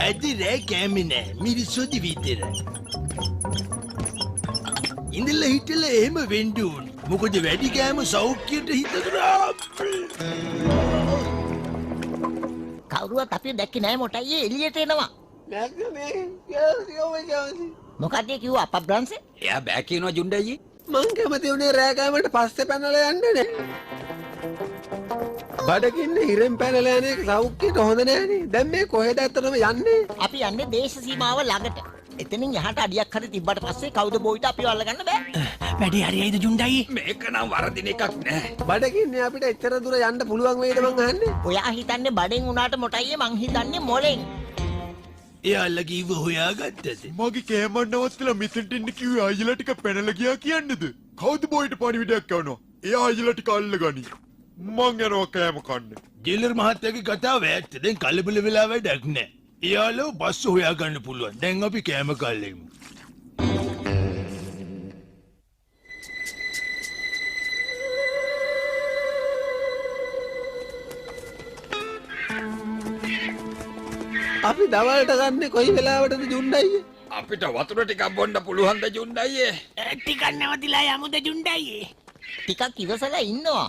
අද රෑ කෑමේ නෑ. මිරිසොදි විතරයි. ඉඳලා හිටලා එහෙම වෙන්න ඕන. මොකද වැඩි කෑම සෞඛ්‍යයට හිත කරා. කවුරුවත් අපිව දැක්කේ නෑ මොටයියේ එළියට එනවා. මොකක්ද ඒ කිව්වා අපබ්‍රංශේ? එයා බෑ කියනවා ජුන්ඩයියේ. මං කැමති වුණේ රෑ කෑමට පස්සේ පැනලා යන්න නේ. බඩගින්න හිරෙන් පැනලා යන එක සෞඛ්‍යයට හොඳ නෑනේ. දැන් මේ කොහෙද ඇත්තටම යන්නේ? අපි යන්නේ දේශ සීමාව ළඟට. එතනින් එහාට අඩියක් හරි තිබ්බට පස්සේ කවුද බෝයිට අපිව අල්ලගන්න බෑ. වැඩේ හරියයිද ජුන්ඩයි? මේක නම් වරදින එකක් නෑ. බඩගින්නේ අපිට එච්චර දුර යන්න පුළුවන් වෙයිද මං අහන්නේ? ඔයා හිතන්නේ බඩෙන් උනාට මොටයියේ මං හිතන්නේ මොලෙන්. එයාලගේ ඉව හොයාගත්තද? මගේ කෑමක් නවත්තලා මෙතෙන්ට එන්න කිව්වේ අයියලා ටික පැනලා ගියා කියන්නද? කවුද බෝයිට පණිවිඩයක් යවනවා? එයා අයියලා ටික අල්ලගනි. මං යනවා කෑම කන්න. ජේලර් මහත්තයාගේ කතාව ඇත්ත. දැන් කලබල වෙලා වැඩක් නෑ. එයාලව බස් හොයාගන්න පුළුවන්. දැන් අපි කෑම කාලෙමු. අපි දවල්ට ගන්නේ කොයි වෙලාවටද ජුන්ඩයියේ? අපිට වතුර ටිකක් බොන්න පුළුවන්ද ජුන්ඩයියේ? ටිකක් නැවතිලා යමුද ජුන්ඩයියේ? ටිකක් ඉවසලා ඉන්නවා.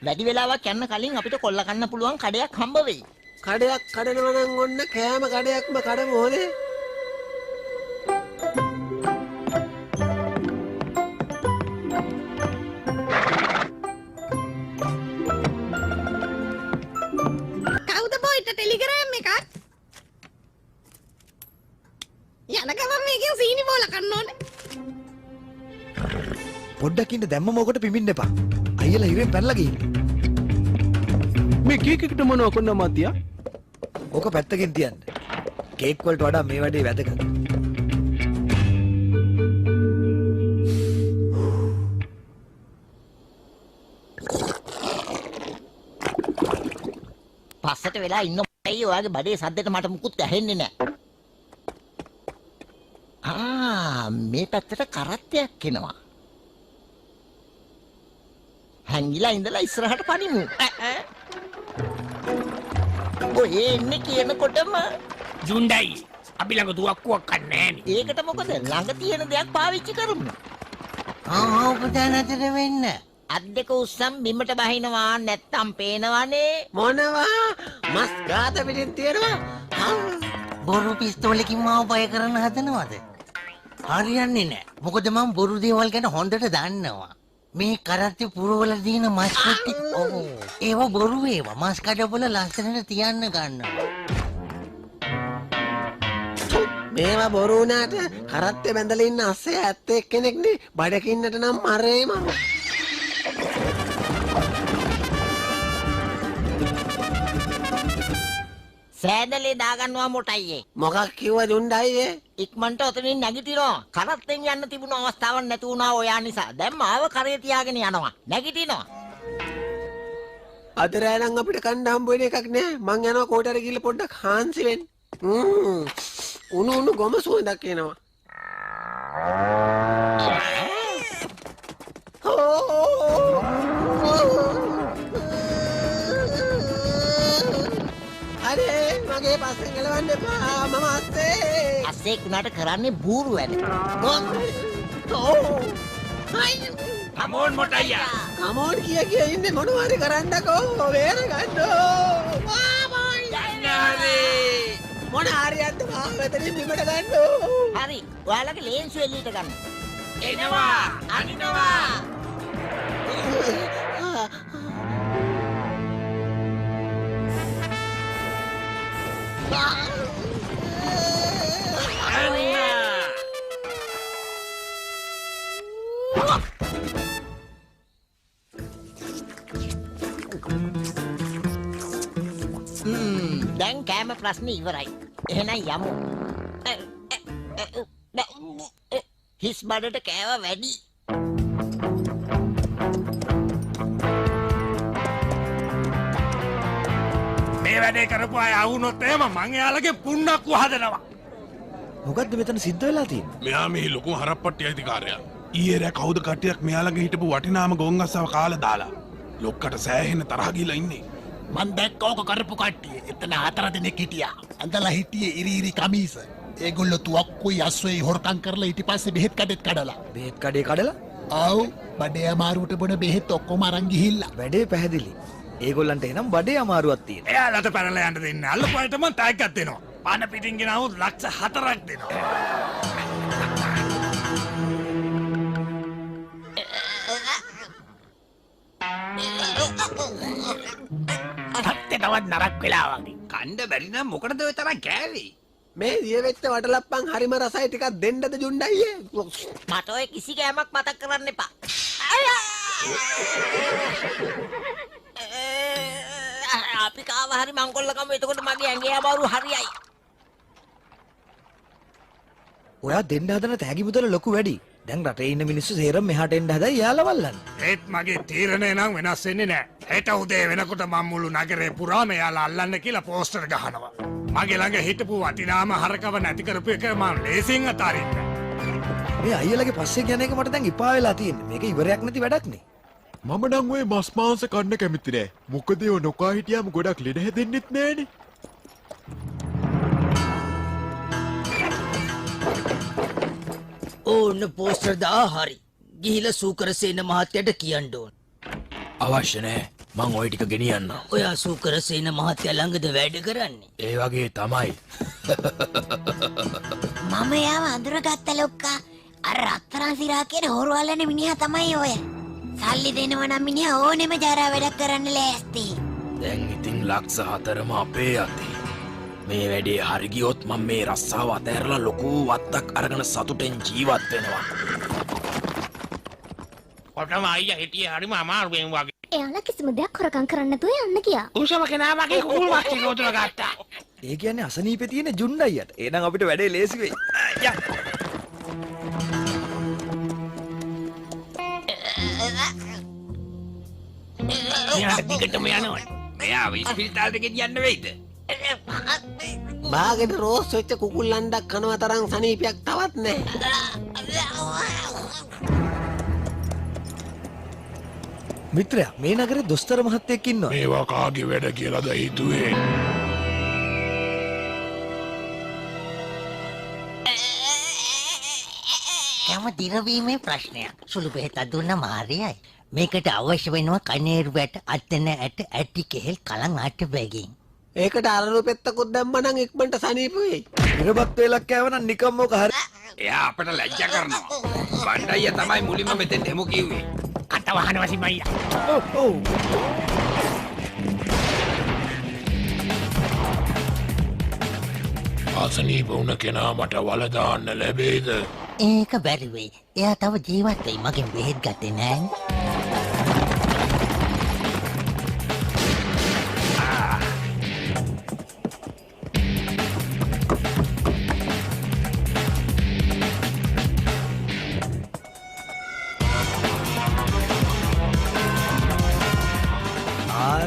වැඩි වෙලාවක් යන්න කලින් අපිට කොල්ල කන්න පුළුවන් කඩයක් හම්බ වෙයි. කඩයක් කඩනවා නම් ඔන්න කෑම කඩයක්ම කඩමු හොනේ. කවුද බොයිට ටෙලිග්‍රෑම් එකක්? යන ගමන් මේකෙන් සීනි බෝල කන්න ඕනේ. පොඩ්ඩක් ඉන්න දැම්මම ඔකට පිඹින්න එපා. අයියලා හිරෙන් පැනලා ගිහින්. මේ කේක් එකට මොනව කොන්න මාතියා? ඕක පැත්තකින් තියන්න. කේක් වලට වඩා මේ වැඩේ වැදගත්. පස්සට වෙලා ඉන්න අයියෝ ඔයාගේ බඩේ සද්දෙට මට මුකුත් ඇහෙන්නේ නෑ. ආ මේ පැත්තට කරත්තයක් එනවා. හැංගිලා ඉඳලා ඉස්සරහට පනිමු. ඔය එන්නේ කියනකොටම ජුන්ඩයි අපි ළඟ තුවක්කුවක් නෑනේ. ඒකට මොකද ළඟ තියෙන දෙයක් පාවිච්චි කරමු. ආ පුතා නතර වෙන්න. අත් දෙක උස්සන් බිමට බහිනවා නැත්තම් පේනවනේ. මොනවා මස් ගාත පිටින් තියෙනවා. බොරු පිස්තෝලකින් මාව බය කරන්න හදනවද? හරියන්නේ නෑ. මොකද මං බොරු දේවල් ගැන හොඳට දන්නවා. මේ කරත්තේ පුරවල තියෙන මස් පෙට්ටි ඔව් ඒවා බොරු ඒවා. මස් කඩවල ලස්සනට තියන්න ගන්නවා. මේවා බොරු වුණාට කරත්තේ බැඳලා ඉන්න අස්සේ ඇත්ත එක්කෙනෙක් නේ. බඩකින්නට නම් මරේ මම. සෑදලේ දාගන්නවා මොටයියේ. මොකක් කිව්වා ජුන්ඩයියේ? ඉක්මනට ඔතනින් නැගිටිනවා. කරත්තෙන් යන්න තිබුණ අවස්ථාවක් නැති වුණා ඔයා නිසා. දැන් මාව කරේ තියාගෙන යනවා. නැගිටිනවා. අද රෑ නම් අපිට කන්න හම්බ වෙන එකක් නෑ. මං යනවා කොහෙට හරි ගිහලා පොඩ්ඩක් හාන්සි වෙන්න. උණු උණු ගොම සුවඳක් එනවා. අරේ මගේ පස්සෙන් එලවන්න එපා. මම අස්සේ. අස්සේ කුණාට කරන්නේ බූරු වැඩ. කමෝන් මොටයියා. කමෝන් කිය කිය ඉන්නේ මොනවා හරි කරන්නකෝ. වේර ගන්නෝ. මොන හරියක්ද මාව මෙතනින් බිමට ගන්නෝ. හරි. ඔයාලගේ ලේන්සු එළියට ගන්න. එනවා අනිනවා. දැන් කෑම ප්‍රශ්නේ ඉවරයි. එහෙනම් යමු. හිස් බඩට කෑව වැඩි. මේ වැඩේ කරපු අය ආවුනොත් එහෙම මං එයාලගේ පුන්නක්ව හදනවා. මොකද්ද මෙතන සිද්ධ වෙලා තියෙන්නේ? මෙයා මේ ලොකු හරප්පට්ටි අයිතිකාරයා. ඊයේ රෑ කවුද කට්ටියක් මෙයා ළඟ හිටපු වටිනාම ගොන් අස්සව කාලා දාලා. ලොක්කට සෑහෙන තරහ ගිහලා ඉන්නේ. මං දැක්ක ඕක කරපු කට්ටිය. එතන 4 දෙනෙක් හිටියා. ඇඳලා හිටියේ ඉරි ඉරි කමීස. ඒගොල්ලෝ තුවක්කුයි අස්සුයි හොරකම් කරලා ඊට පස්සේ බෙහෙත් කඩේත් කඩලා. බෙහෙත් කඩේ කඩලා? ඔව්, බඩේ අමාරුවට බොන බෙහෙත් ඔක්කොම අරන් ගිහිල්ලා. වැඩේ පැහැදිලි. ඒගොල්ලන්ට එනම් බඩේ අමාරුවක් තියෙනවා. එයාලට පැනලා යන්න දෙන්නේ. අල්ලපු අයට මං තෑග්ගක් දෙනවා. පණ පිටින් ගෙනාවොත් ලක්ෂ 4ක් දෙනවා. තත්ත්වය තවත් නරක වෙලා වගේ. කණ්ඩ බැරි නම් මොකටද ඔය තරම් කෑවේ? මේ දියවෙච්ච වටලප්පන් හරිම රසයි, ටිකක් දෙන්නද ජුණ්ඩයියේ? මට ඔය කිසි කෑමක් මතක් කරන්න එපා. අපි කාව හරි මංකොල්ල කමු, එතකොට මගේ ඇඟේ අමාරු හරියයි. ඔයා දෙන්න හදන තෑගි මුදල ලොකු වැඩි. දැන් රටේ ඉන්න මිනිස්සු සේරම මෙහාට එන්න හදයි එයාලව අල්ලන්න. ඒත් මගේ තීරණය නම් වෙනස් වෙන්නේ නෑ. හෙට උදේ වෙනකොට මං මුළු නගරේ පුරාම එයාලා අල්ලන්න කියලා පෝස්ටර් ගහනවා. මගේ ළඟ හිටපු වටිනාම හරකව නැති කරපු එක මං ලේසියෙන් අතාරින්න. මේ අයියලගේ පස්සේ යන එක මට දැන් එපා වෙලා තියෙන්නේ. මේක ඉවරයක් නැති වැඩක් නේ. මම නම් ඔය මස් මාංශ කන්න කැමති නෑ. මොකද ඒව නොකා හිටියාම ගොඩක් ලෙඩ හැදෙන්නෙත් නෑනේ. ඕන්න පෝස්ටර් දා හරි. ගිහිලා සූකරසේන මහත්තයාට කියන්න ඕන. අවශ්‍ය නෑ. මං ওই ටික ගෙනියන්නම්. ඔයා සූකරසේන මහත්තයා ළඟද වැඩ කරන්නේ? ඒ වගේ තමයි. මම එයාව අඳුරගත්ත ලොක්කා. අර රත්තරන් සිරා කියන හොරු අල්ලන මිනිහා තමයි ඔය. සල්ලි දෙනවා නම් මිනිහා ඕනෙම ජරා වැඩක් කරන්න ලෑස්ති. දැන් ඉතින් ලක්ෂ 4ම අපේ අතේ. මේ වැඩේ හරි ගියොත් මම මේ රස්සාව අතහැරලා ලොකු වත්තක් අරගෙන සතුටෙන් ජීවත් වෙනවා. කොටම අයියා හිටියේ හරිම අමාරුවෙන් වගේ. එයාලා කිසිම දෙයක් හොරකම් කරන්න නැතුව යන්න ගියා. උසම කෙනා වගේ කුකුල් මස් ටික උතුර ගත්තා. ඒ කියන්නේ අසනීපේ තියෙන ජුණ්ඩයියට. එහෙනම් අපිට වැඩේ ලේසි වෙයි. යන්. මෙයාට දිගටම යනවා. මෙයා ඉස්පිරිතාලට ගෙනියන්න වෙයිද? බාගෙට රෝස් වෙච්ච කුකුල් අණ්ඩක් කනවා තරම් සනීපයක් තවත් නෑ. මිත්‍රයා, මේ නගරේ දොස්තර මහත්තයෙක් ඉන්නවා. මේවා කාගේ වැඩ කියලාද හිතුවේ? කැම දිරවීමේ ප්‍රශ්නයක්. සුළු බෙහෙතක් දුන්නම හරියයි. මේකට අවශ්‍ය වෙනවා කනේරු ඇට, අත්තන ඇට, ඇටි කෙහෙල්, කලන් ආට බැගින්. ඒකට අරලු පෙත්තකුත් දැම්ම නම් ඉක්මනට සනීප වෙයි. ඉරබත් වේලක් කෑව නම් නිකම්ම ඔක හරි. එයා අපට ලැජ්ජා කරනවා. බණ්ඩයියා තමයි මුලින්ම මෙතෙන් එමු කිව්වේ. කට වහනවා සිමයියා. ඔව් ඔව්. අසනීප වුණ කෙනා මට වල දාන්න ලැබෙයිද? ඒක බැරි වෙයි. එයා තව ජීවත් වෙයි. මගෙන් බෙහෙත් ගත්තේ නෑනේ.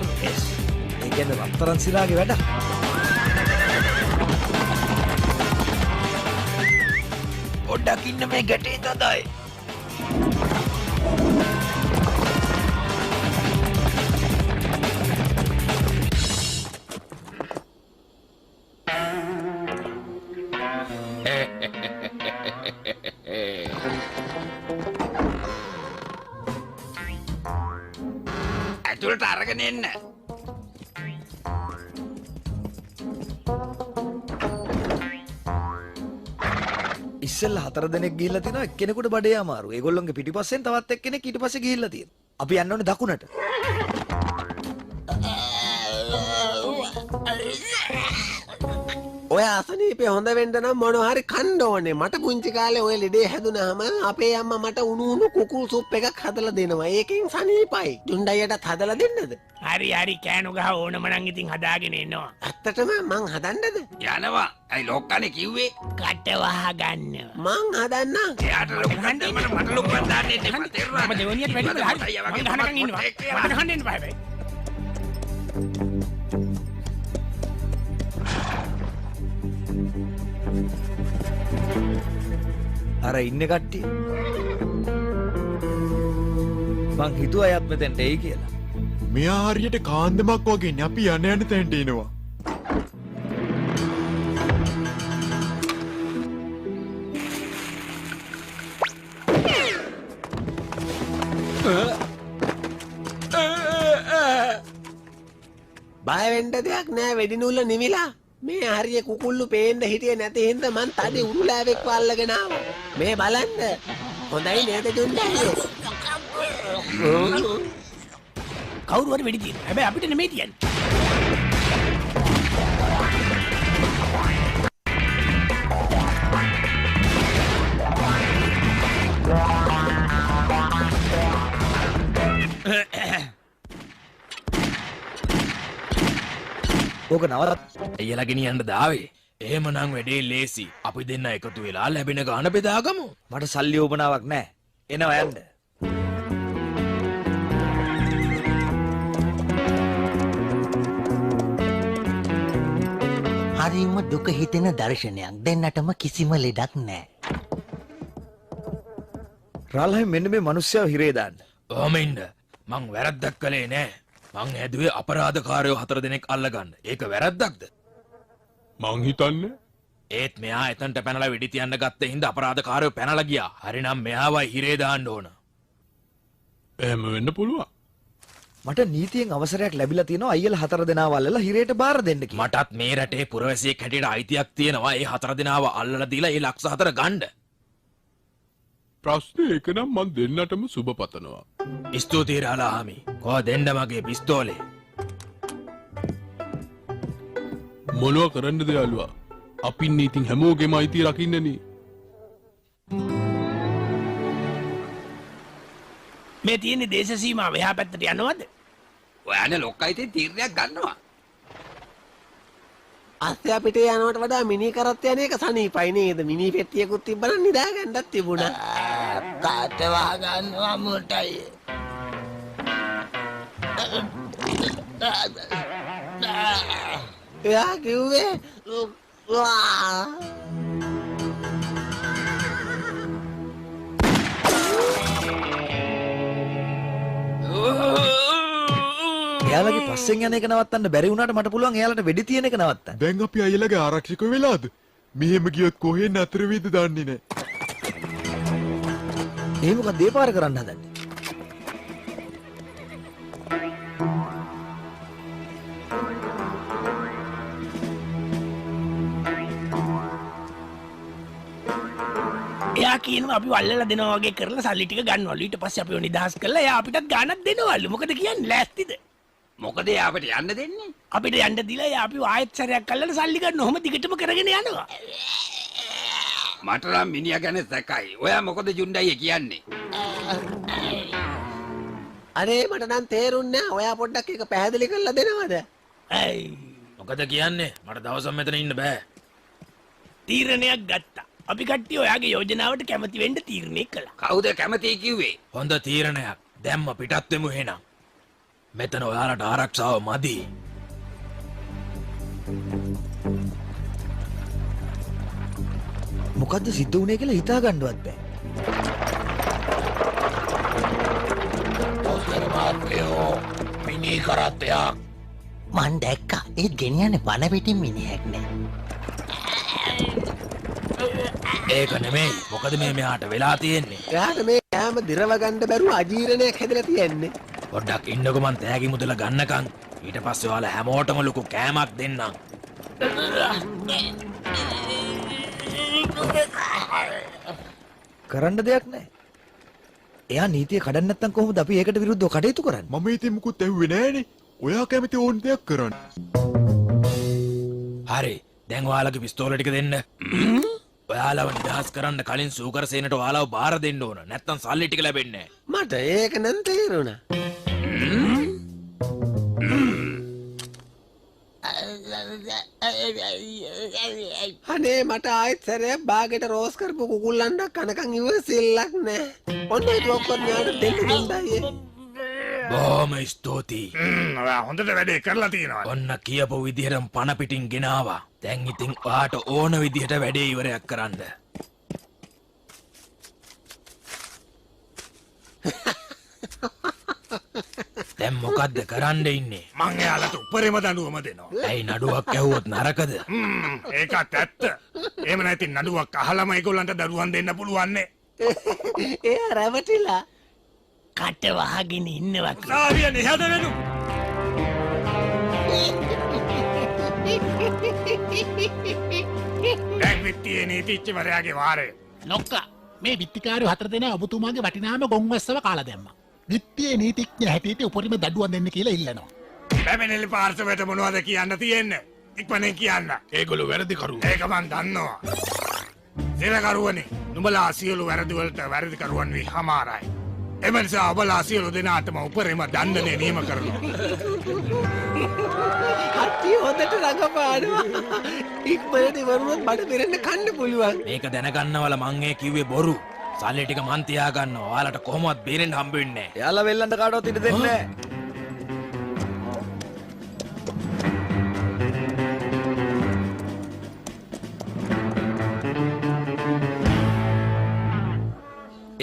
RS. ඒ කියන්නේ රත්තරන් සිරාගේ වැඩ. පොඩ්ඩක් ඉන්න මේ ගැටේ තදයි. ඇතුළට අරගෙන එන්න. ඉස්සෙල්ලා 4 දෙනෙක් ගිහිල්ලා තිනවා, එක්කෙනෙකුට බඩේ අමාරු. ඒගොල්ලොන්ගේ පිටිපස්සෙන් තවත් එක්කෙනෙක් ඊට පස්සේ ගිහිල්ලා තියෙනවා. අපි යන්න ඕනේ දකුණට. ඔය අසනීපේ හොඳ වෙන්න නම් මොනවා හරි කන්න ඕනේ. මට පුංචි කාලේ ඔය ලෙඩේ හැදුනහම අපේ අම්මා මට උණු උණු කුකුල් සුප් එකක් හදලා දෙනවා. ඒකෙන් සනීපයි. ජුණ්ඩයියටත් හදලා දෙන්නද? හරි හරි, කෑනු ගහ ඕනම නම් ඉතින් හදාගෙන එනවා. ඇත්තටම මං හදන්නද? යනවා. ඇයි ලොක්කනේ කිව්වේ? කට වහ ගන්න. මං හදන්නම්. එයාට ලොක්කන් දැම්මම මට ලොක්කන් දාන්න එන්න එපා. තේරුණාද? මම දෙවනියට වැඩි වෙලා හරි. මං ගහනකන් ඉන්නවා. මට ගහන්න එන්න බෑ හැබැයි. අර ඉන්න කට්ටිය මං හිතුවා අයත් මෙතෙන්ට එයි කියලා. මෙයා හරියට කාන්දමක් වගේනේ අපි යන යන තැනට එනවා. බය වෙන්න දෙයක් නෑ වෙඩි නූල නිවිලා. මේ හරිය කුකුල්ලු පේන්න හිටියේ නැති හින්දා මං තඩි උරුලෑවෙක්ව අල්ලගෙන ආවා. මේ බලන්න. හොඳයි නේද ජුන්ඩයියෝ? කවුරු හරි වෙඩි තියනවා. හැබැයි අපිට නෙමෙයි තියන්නේ. ඕක නවර අයියලා ගෙනියන්න දාවේ. එහෙමනම් වැඩේ ලේසි. අපි දෙන්න එකතු වෙලා ලැබෙන ගාන බෙදාගමු. මට සල්ලි උවමනාවක් නෑ. එනවා යන්න. හරිම දුක හිතෙන දර්ශනයක්. දෙන්නටම කිසිම ලෙඩක් නෑ. රාල්හයි මෙන්න මේ මිනිස්සයව හිරේ දාන්න. ඔහම ඉන්න. මං වැරද්දක් කළේ නෑ. මං හැදුවේ අපරාධකාරයෝ 4 දෙනෙක් අල්ලගන්න. ඒක වැරද්දක්ද? මං හිතන්නේ. ඒත් මෙයා එතනට පැනලා වෙඩි තියන්න ගත්ත හින්දා අපරාධකාරයෝ පැනලා ගියා. හරිනම් මෙයාවයි හිරේ දාන්න ඕන. එහෙම වෙන්න පුළුවන්. මට නීතියෙන් අවසරයක් ලැබිලා තියෙනවා අයියලා 4 දෙනාව අල්ලලා හිරේට බාර දෙන්න කියලා. මටත් මේ රටේ පුරවැසියෙක් හැටියට අයිතියක් තියෙනවා ඒ 4 දෙනාව අල්ලලා දීලා ඒ ලක්ෂ 4 ගන්න. ප්‍රශ්නේ ඒක නම් මං දෙන්නටම සුබ පතනවා. ස්තුතියි රාලාහාමි. කෝ දෙන්න මගේ පිස්තෝලේ. මොනවා කරන්නද යාළුවා? අපි ඉන්නේ ඉතින් හැමෝගෙම අයිතිය රකින්නනේ. මේ තියෙන දේශ සීමාව එහා පැත්තට යනවද? ඔයානේ ලොක්කා ඉතින් තීරණයක් ගන්නවා. අස්සයා පිටේ යනවට වඩා මිනි කරත් යන එක සනීපයි නේද? මිනි පෙට්ටියකුත් තිබ්බනම් නිදා ගන්නත් තිබුණා. කාට වහ ගන්නවා මොටයි. එයා කිව්වේ එයාලගේ පස්සෙන් යන එක නවත්තන්න බැරි වුණාට මට පුළුවන් එයාලට වෙඩි තියන එක නවත්තන්න. දැන් අපි අයියලගේ ආරක්ෂක වෙලාද? මෙහෙම ගියොත් කොහෙන් නතර වෙයිද දන්නේ නෑ. ඒ මොකක්ද ඒ පාර කරන්න හදන්නේ? එයා කියනවා අපි වල්ලලා දෙනවා වගේ කරලා සල්ලි ටික ගන්නවලු. ඊට පස්සේ අපිව නිදහස් කරලා එයා අපිටත් ගාණක් දෙනවලු. මොකද කියන්නේ ලෑස්තිද? මොකද එයා අපිට යන්න දෙන්නේ? අපිට යන්න දීලා එයා අපිව ආයෙත් සැරයක් අල්ලලා සල්ලි ගන්න ඔහොම දිගටම කරගෙන යනවා. මට නම් මිනිහා ගැන සැකයි. ඔයා මොකද ජුන්ඩයියේ කියන්නේ? අනේ මට නම් තේරුන්නේ නෑ. ඔයා පොඩ්ඩක් ඒක පැහැදිලි කරලා දෙනවද? ඇයි මොකද කියන්නේ? මට දවසක් මෙතන ඉන්න බෑ. තීරණයක් ගත්තා. අපි කට්ටිය ඔයාගේ යෝජනාවට කැමති වෙන්න තීරණය කළා. කවුද කැමති කිව්වේ? හොඳ තීරණයක්. දැම්ම පිටත් වෙමු එහෙනම්. මෙතන ඔයාලට ආරක්ෂාව මදි. මොකද්ද සිද්ධ වුණේ කියලා හිතා ගන්නවත් බෑ. ඔස්තර මාත්‍යෝ මිනි කරත්තයක්. මං දැක්කා. ඒත් ගෙනියන්නේ බන පිටින් මිනිහෙක් නේ. ඒක නෙමෙයි. මොකද මේ මෙහාට වෙලා තියෙන්නේ? එයාට මේ කෑම දිරව ගන්න බැරුව අජීර්ණයක් හැදලා තියෙන්නේ. පොඩ්ඩක් ඉන්නකෝ මං තෑගි මුදල ගන්නකන්. ඊට පස්සේ ඔයාලා හැමෝටම ලොකු කෑමක් දෙන්නම්. කරන්න දෙයක් නැහැ. එයා නීතිය කඩන්න නැත්තම් කොහොමද අපි ඒකට විරුද්ධව කටයුතු කරන්නේ? මම ඉතින් මුකුත් ඇහුවේ නෑනේ. ඔයා කැමති ඕන දෙයක් කරන්න. හරි. දැන් ඔයාලගේ පිස්තෝල ටික දෙන්න. ඔයාලව නිදහස් කරන්න කලින් සූකර සේනට ඔයාලව බාර දෙන්න ඕන. නැත්තම් සල්ලි ටික ලැබෙන්නේ නෑ. මට ඒක නම් තේරුණා. අනේ මට ආයෙත් සැරයක් බාගෙට රෝස් කරපු කුකුල්ලන්ඩක් කනකන් ඉවසිල්ලක් නෑ. ඔන්න ඒ ඔක්කොම යාට දෙන්න දුන්නයි. බොහොම ස්තුතියි. ඔයා හොඳට වැඩේ කරලා තියෙනවා. ඔන්න කියපු විදිහටම පණ පිටින් ගෙනාවා. දැන් ඉතින් ඔයාට ඕන විදිහට වැඩේ ඉවරයක් කරන්න. දැන් මොකද්ද කරන්න ඉන්නේ? මං එයාලට උපරිම දඬුවම දෙනවා. ඇයි නඩුවක් ඇහුවොත් නරකද? ඒකත් ඇත්ත. එහෙම නැති නඩුවක් අහලම ඒගොල්ලන්ට දඬුවම් දෙන්න පුළුවන් නේ. එයා රැවටිලා කට වහගෙන ඉන්නවා. සාවිය නිහඬ වෙනු. දැන් විත්තියේ නීතිඥවරයාගේ වාරය. ලොක්කා මේ විත්තිකාරයෝ හතර දෙනා ඔබතුමාගේ වටිනාම ගොන්වැස්සව කාලා දැම්මා. විත්තියේ නීතිඥ හැටියට උපරිම දඬුවම් දෙන්න කියලා ඉල්ලනවා. පැමිණිලි පාර්ශවයට මොනවද කියන්න තියෙන්නේ? ඉක්මනින් කියන්න. ඒගොල්ලෝ වැරදි කරුවෝ. ඒක මං දන්නවා. සිරකරුවනේ නුඹලා සියලු වැරදි වලට වැරදිකරුවන් වී හමාරයි. එම නිසා ඔබලා සියලු දෙනාටම උපරිම දණ්ඩනය නියම කරනවා. කට්ටිය හොඳට රඟපානවා. ඉක්මනට ඉවර වුණොත් බඩ පිරෙන්න කන්න පුළුවන්. මේක දැනගන්නවල මං ඒ කිව්වේ බොරු. සල්ලි ටික මං තියාගන්නවා. ඔයාලට කොහොමවත් බේරෙන්න හම්බ වෙන්නේ නැහැ. එයාලා වෙල්ලන්ට කාටවත් ඉඩ දෙන්නේ නැහැ.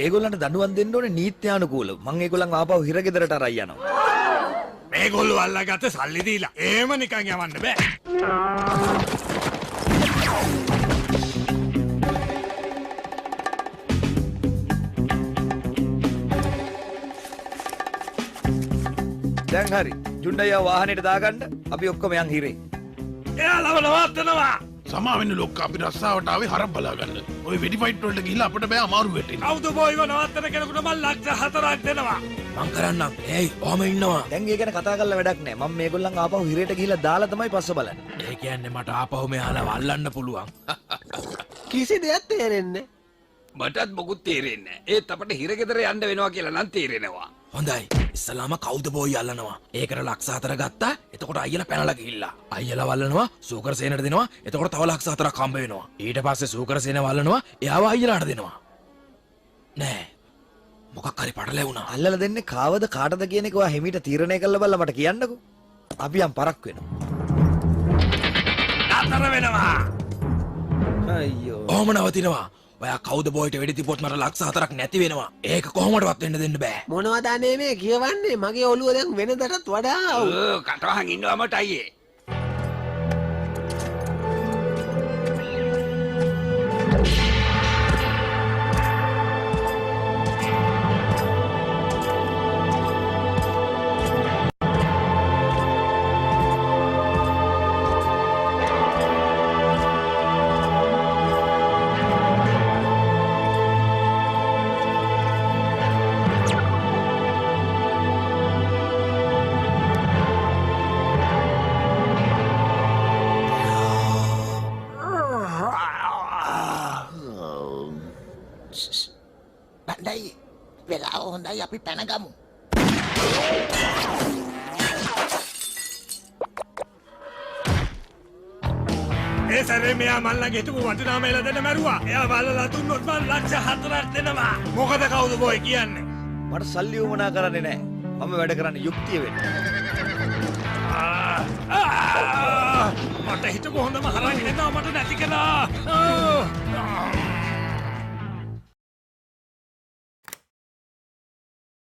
ඒගොල්ලන්ට දඬුවම් දෙන්න ඕනේ නීත්‍යානුකූලව. මං ඒගොල්ලන් ආපහු හිරගෙදරට අරන් යනවා. මේගොල්ලෝ අල්ලගත්ත සල්ලි දීලා එහෙම නිකන් යවන්න බෑ. දැන් හරි. ජුණ්ඩయ్యා වාහනේට දාගන්න. අපි ඔක්කොම යන් හිරේ. එයාලව නවත්තනවා. සමා වෙන්න ලොක්කා, අපි රස්සාවට ආවේ හරක් බලා ගන්න. ඔය වෙඩි ෆයිට් වලට ගිහිල්ලා අපිට බෑ අමාරු වැටෙන්න. කවුද බොයිව නවත්තන කෙනෙකුට මං ලක්ෂ 4ක් දෙනවා. මං කරන්නම්. ඒයි ඔහම ඉන්නවා. දැන් ඒ ගැන කතා කරලා වැඩක් නෑ. මම මේගොල්ලන් ආපහු හිරේට ගිහිල්ලා දාලා තමයි පස්ස බලන්නේ. ඒ කියන්නේ මට ආපහු මෙහාලව අල්ලන්න පුළුවන්. කිසි දෙයක් තේරෙන්නේ මටත් මොකුත් තේරෙන්නේ නෑ. ඒත් අපට හිරගෙදර යන්න වෙනවා කියලා නම් තේරෙනවා. හොඳයි. ඉස්සලාම කවුද බෝයි අල්ලනවා. ඒකට ලක්ෂ 4 ගත්තා. එතකොට අයියලා පැනලා ගිහිල්ලා. අයියලා වල්ලනවා, සූකර සේනට දෙනවා. එතකොට තව ලක්ෂ 4ක් හම්බ වෙනවා. ඊට පස්සේ සූකර සේන වල්ලනවා, එයාව අයියලාට දෙනවා. නෑ. මොකක් හරි පටලැවුණා. අල්ලලා දෙන්නේ කාවද කාටද කියන එක ඔයා හිමීට තීරණය කරලා බලලා මට කියන්නකෝ. අපි යම් පරක් වෙනවා. නතර වෙනවා. අයියෝ. ඔහොම නවතිනවා. ඔයා කවුද බෝයිට වෙඩි තිබ්බොත් මට ලක්ෂ 4ක් නැති වෙනවා. ඒක කොහොමදවත් වෙන්න දෙන්න බෑ. මොනවද අනේ මේ කියවන්නේ? මගේ ඔළුව දැන් වෙනදටත් වඩා අවු. ඔව් කටවහන් ඉන්නවා මට අයියේ. බණ්ඩයි වෙලාව හොඳයි අපි පැනගමු. ඒ සැරේ මෙයා මං ළඟ හිටපු වටිනාම එළ දෙන්න මැරුවා. එයා වල්ලලා දුන්නොත් මං ලක්ෂ 4ක් දෙනවා. මොකද කවුද බොයි කියන්නේ? මට සල්ලි උවමනා කරන්නේ නෑ. මම වැඩ කරන්නේ යුක්තිය වෙන්න. මට හිටපු හොඳම හරක් දෙනවා මට නැති කළා.